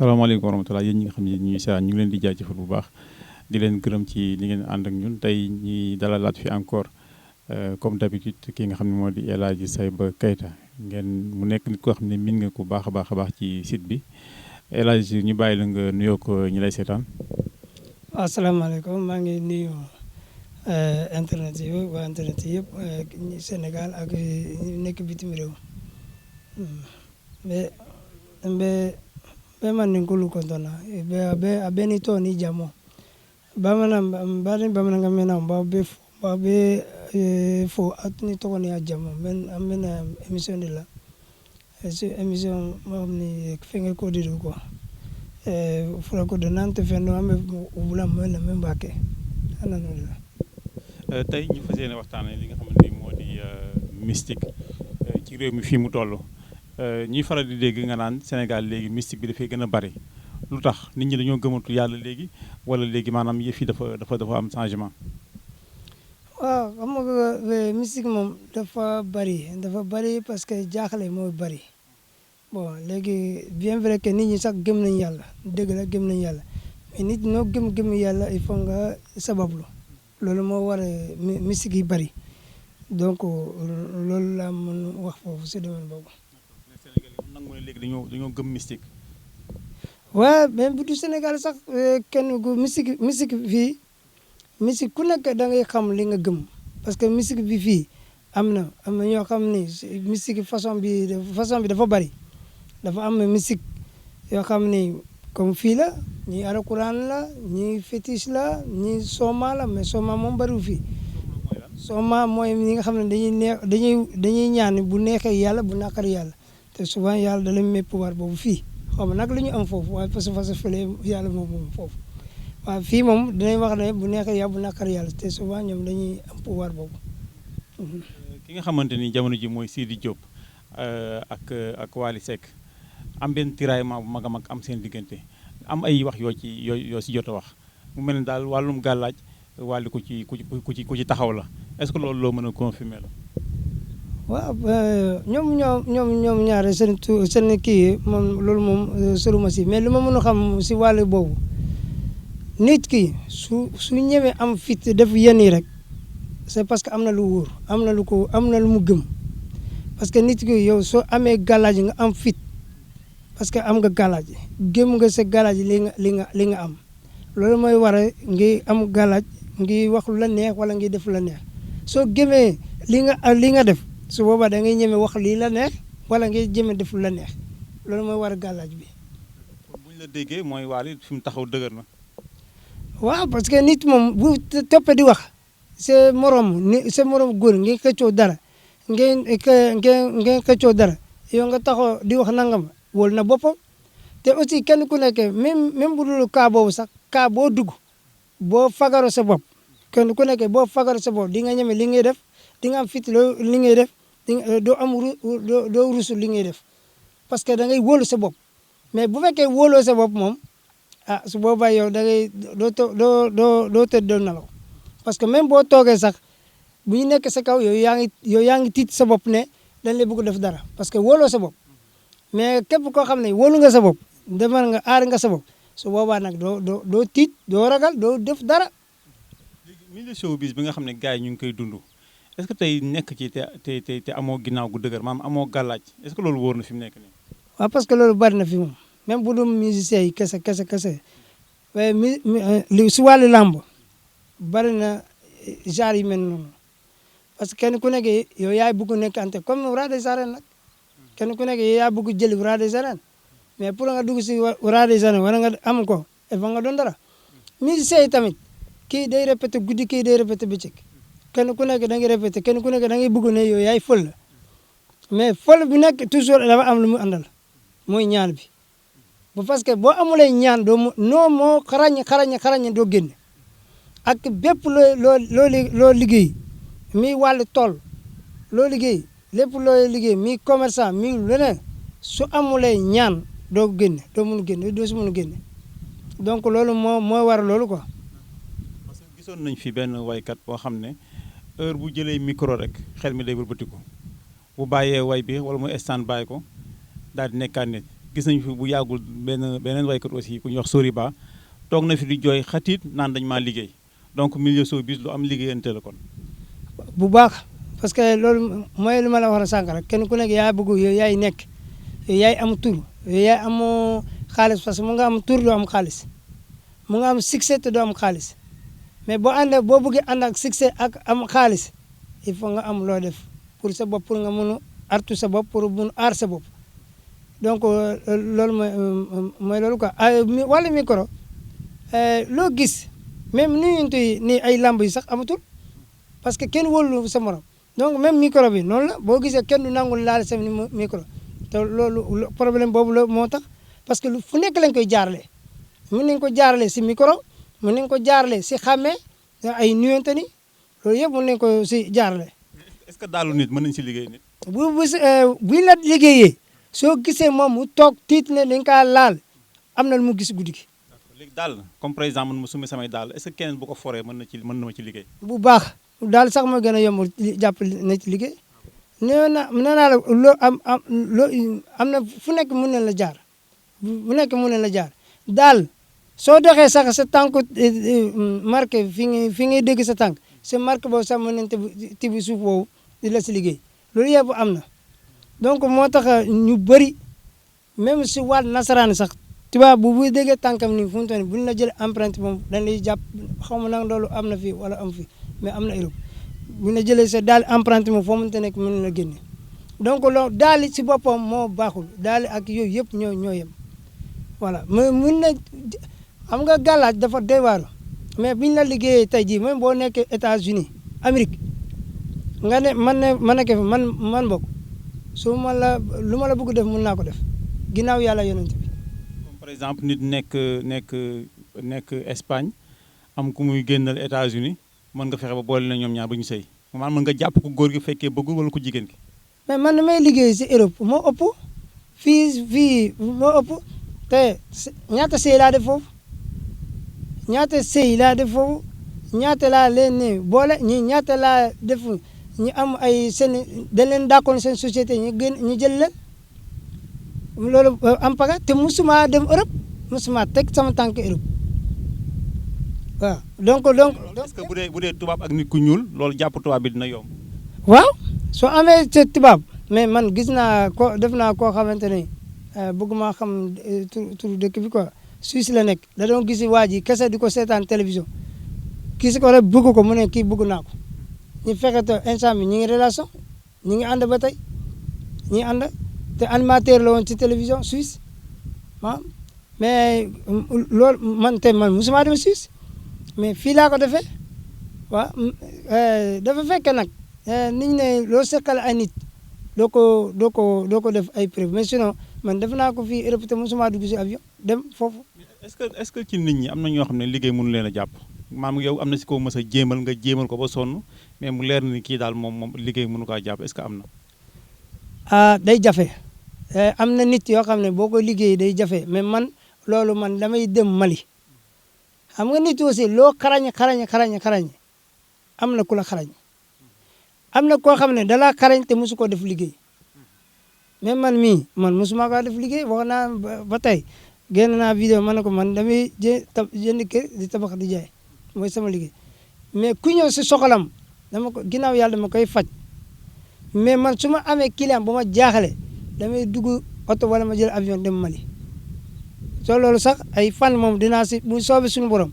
salaamaaleykum wa rahmatulah yéen ñi nga xam ne ñuy saa ñu ngi leen di jaajëfal bu baax di leen gërëm ci li ngeen ànd ak ñun tey ñi dalalaat fi encore comme d'habitude ki nga xam ne moo di El Hadji Saiba Keita ngeen mu nekk nit koo xam ne min nga ko baax a baax ci site bi El Hadji ñu bàyyi la nga nuyoo ko ñi lay seetaan. waaw asalaamaaleykum maa ngi nuyu internet yi waa internet yëpp Sénégal ak nekk bitim réew be man ninkulu kontona be abeni to ni jamo bamana bamana mena ba be fo atni to ni jamo men amena émission de la émission ni fenge ko diru ko fura ko de nante fendo ambe ubula men mbake ananu la tey ñu fas yéene waxtaanee li nga xamante ni moo di mystique ci réew mi fii mu toll ñuy faral di dégg nga naan Sénégal léegi mystique bi dafay gën a bari lu tax nit ñi dañoo gëmatu yàlla léegi wala léegi maanaam yëf yi dafa am changement. waaw xam nga mystique moom dafa bari parce que jaaxle mooy bari bon léegi bien vrai que nit ñi sax gëm nañu yàlla dëgg la gëm nañu yàlla mais nit noo gëm yàlla il faut nga sabablu loolu moo war a mystique yi bari donc loolu laa mën wax foofu si domaine boobu. nangu ne léegi dañoo gëm mystique. waaw même bu du Sénégal sax kenn ku mystique fii mystique ku nekk da ngay xam li nga gëm parce que mystique bi fii am na ñoo xam ni mystique façon bi dafa bari dafa am mystique yoo xam ni comme fii la ñii alxuraan la ñii fétiche la ñii sooma la mais sooma moom bariwul fii sooma mooy ñi nga xam ne dañuy ñaan bu neexee yàlla bu naqari yàlla te souvent yàlla da leen may pouvoir boobu fii xaw ma nag la ñu am foofu waaye parce que fële yàlla moom foofu waaye fii moom dinañ wax ne bu neexee yàlla bu naqari yàlla te souvent ñoom dañuy am pouvoir boobu. ki nga xamante ni jamono ji mooy Sidi Diop ak Wally Seck am benn tiraillement bu mag a mag am seen diggante am ay wax yoo si jot a wax mu mel ne daal wàllum gàllaaj Wally ku ci taxaw la est-ce que loolu loo mën a confirmer la. waaw ñoom ñaare seen kii moom loolu moom soruma si mais li ma mën a xam si wàllu boobu nit ki su ñëwee am fit def yenn yi rek c'est parce que am na lu wóor am na lu mu gëm parce que nit ki yow soo amee gàllaaj nga am fit parce que am nga gàllaaj gëm nga sa gàllaaj li nga am loolu mooy waral ngi am gàllaaj ngi wax lu la neex wala ngi def lu la neex soo gëmee li nga def su boobaa da ngay ñeme wax lii la neex wala ngay jëme def lu la neex loolu mooy war a gàllaaj bi. kon bu ñu la déggee mooy Wally fi mu taxaw dëgër na. waaw parce que nit moom bu toppee di wax sa morom góor ngeen xëccoo dara ngeen xëccoo dara yow nga taxaw di wax nangam wóol na boppam te aussi kenn ku nekk même bu dul cas boobu sax cas boo dugg boo fagaro sa bopp kenn ku nekk boo fagaro sa bopp di nga ñeme li ngay def di nga am fit li ngay def doo rusu li ngay def parce que da ngay wóolu sa bopp mais bu fekkee wóoloo sa bopp moom su boobaa yow da ngay doo tëdd doo nelaw parce que même boo toogee sax bu ñu nekk sa kaw yow yaa ngi tiit sa bopp ne dañ lay bëgg def dara parce que wóoloo sa bopp mais képp koo xam ne wóolu nga sa bopp defar nga aar nga sa bopp su boobaa nag doo tiit doo ragal doo def dara. léegi milieu showbiz bi nga xam ne gars yi ñu ngi koy dund est-ce que tey nekk ci te amoo ginnaaw gu dëgër maanaam amoo gàllaaj est-ce que loolu wóor na fi mu nekk nii. waaw parce que loolu bari na fi moom même bu dul musiciens yi kese waaye si wàllu làmb bari na genre yi mel noonu parce que kenn ku nekk yow yaay bëgg nekk ante comme roi des arènes nag kenn ku nekk yow yaay bëgg jëli roi des arènes mais pour nga dugg si roi des arènes wala nga am ko il faut nga doon dara musiciens yi tamit kii day répété guddi kii day répété bëccëg kenn ku nekk da ngay répété kenn ku nekk da ngay bëgg ne yow yaay fël la mais fël bi nekk toujours dafa am lu mu àndal mooy ñaan bi bu parce que boo amulee ñaan moo xarañ doo génn ak bépp loo liggéey mi wàllu tool loo liggéey lépp loo liggéey mi commerçant mi leneen su amulee ñaan doo génne doo mun génne doo si mun génne donc loolu moo war loolu quoi. parce que gisoon nañ fi benn waykat boo xam ne heure bu jëlee micro rek xel mi day wëlbatiku bu bàyyee way bi wala mu stand bàyyi ko daal di nekkaat nit gis nañu fi bu yàggul beneen waykat aussi ku ñuy wax Soriba toog na fi di jooy xatiit naan dañ maa liggéey donc milieu showbiz lu am liggéeyante la kon. bu baax parce que loolu mooy li ma la wax sànq rek kenn ku nekk yaa bëgg yow yaay nekk yow yaay am tur yow yaay amoo xaalis parce que mu nga am tur doo am xaalis mu nga am succès te doo am xaalis mais boo bëggee ànd ak succès ak am xaalis il faut nga am loo def pour sa bopp pour nga mun a artu sa bopp pour mun a aar sa bopp donc loolu mooy loolu quoi wàllu micro loo gis même ni ay lamb yi sax amatul parce que kenn wóolu sa morom donc même micro bi noonu la boo gisee kenn du nangul laal sa micro te loolu problème boobu la moo tax parce que fu nekk lañ koy jaarale mën nañ ko jaarale si micro mën nañ ko jaarale si xàmmee ay nuyante ni loolu yëpp mën nañ ko si jaarale. est-ce que daalu nit mën nañ si liggéey nit. buñ la liggéeyee soo gisee moom mu toog tiit ne dañ kaa laal am na lu mu gis guddi gi. léegi daal comme par exemple man ma summi samay daal est-ce que keneen bu ko foree mën na ma ci liggéey. bu baax daal sax ma gën a yomb jàpp na ci liggéey nee naa la loo am na fu nekk mën na la jaar bu nekk mën na la jaar daal soo doxee sax sa tànk marqué fi ngay dégg sa tànk sa marqué boobu sax mën nañ tibb suuf boobu di la si liggéey loolu yëpp am na donc moo tax ñu bëri même si wàll nasaraan sax tubaab bu déggee tànkam nii fu mu toll nii bu ñu la jëlee empreinte moom dañ lay jàpp xaw ma nag loolu am na fii wala am fi mais am na Europe bu ñu la jëlee sa daal empreinte moom foo mënta nekk mën na la génne donc loolu daal si boppam moo baaxul daal ak yooyu yëpp ñoo yem voilà mais mun na xam nga gàllaaj dafa doy waar mais biñ la liggéeyee tey jii même boo nekkee États-Unis Amérique nga ne man nekk fi man bokk su ma la lu ma la bëgg def mën naa ko def ginnaaw yàlla yonent bi. par exemple nit nekk Espagne am ku muy génnal États-Unis mën nga fexe ba boole na ñoom ñaar ba ñu sëy maanaam mën nga jàpp ko góor gi fekkee bëggul wala ko jigéen ki. mais man damay liggéey si Europe moo ëpp fii moo ëpp te ñaata sëy laa def foofu ñaata laa leen ne boole ñi ñaata laa def ñu am ay seen dañ leen dàkkoon seen société ñu jël leen loolu am paga te musuma dem Europe musuma teg sama tànk Europe waaw donc est-ce que bu dee tubaab ak nit ku ñuul loolu jàpp tubaab bi dina yomb. waaw soo amee ca tubaab mais man gis naa def naa koo xamante ne bëgguma xam tur dëkk bi quoi Suisse la nekk da doon gisi waa ji kese di ko seetaan télévision gis ko rek bëgg ko mu ne kii bëgg naa ko ñu fexe te instant bi ñu ngi relation ñu ngi ànd ba tey ñu ngi ànd te animateur la woon ci télévision Suisse mais loolu man musuma dem Suisse mais fii laa ko defee waaw dafa fekk nag nit ñi ne loo seqal ay nit doo ko def ay preuve mais sinon man def naa ko fii Europe te musuma dugg si avion dem foofu. est-ce que ci nit ñi am na ñoo xam ne liggéey mënu leen a jàpp maam yow am na si ko mës a nga jéemal ko ba sonn mais mu leer ni kii daal moom liggéey mënu kaa jàpp est-ce que am na. day jafe am na nit yoo xam ne boo ko liggéey day jafe mais man damay dem Mali xam nga nit aussi loo xarañ am na ku la xarañ am na koo xam ne dalaa xarañ te mosu ko def liggéey mais man mosuma ko def liggéey wax naa ba tey génn naa vidéo ma ne ko man damay jënd kër di tabax di jaay mooy sama liggéey mais ku ñëw si soxalam ginnaaw yàlla dama koy faj mais man su ma amee client bu ma jaaxale damay dugg oto wala ma jël avion dem Mali soo loolu sax ay fan moom dinaa si bu soobee suñu borom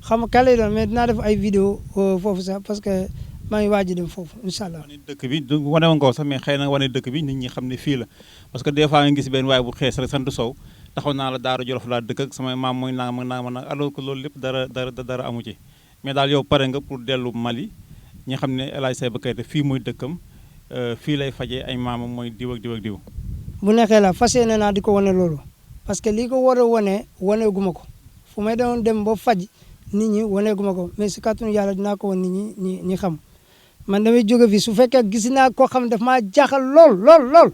xam nga kan lay doon mais dinaa def ay vidéo foofu sax parce que maa ngi waaj a dem foofu incha allah. wane dëkk bi wane woon ko sax mais xëy na wane dëkk bi nit ñi xam ne fii la parce que des fois nga gis benn waaye bu xees rek sant Sow taxaw naa la Daara Jolof laa dëkk ak samay maam mooy naa ma alors que loolu lépp dara amu ci mais daal yow pare nga pour dellu Mali ñi xam ne El Hadj Saiba Keita fii mooy dëkkam fii lay fajee ay maamam mooy diw ak diw ak diw. bu nekkee la fas yéene naa di ko wane loolu parce que lii ko war a wane guma ko fu may doon dem ba faj nit ñi wane guma ko mais si kàttanu yàlla dinaa ko wan nit ñi xam man damay jóge fii su fekkee gis naa koo xam daf maa jaaxal lool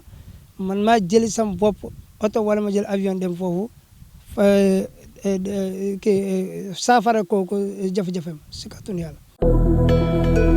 man maa jëli sama bopp oto wala ma jël avion dem foofu saafara kooku jafe-jafem si kàttanu yàlla.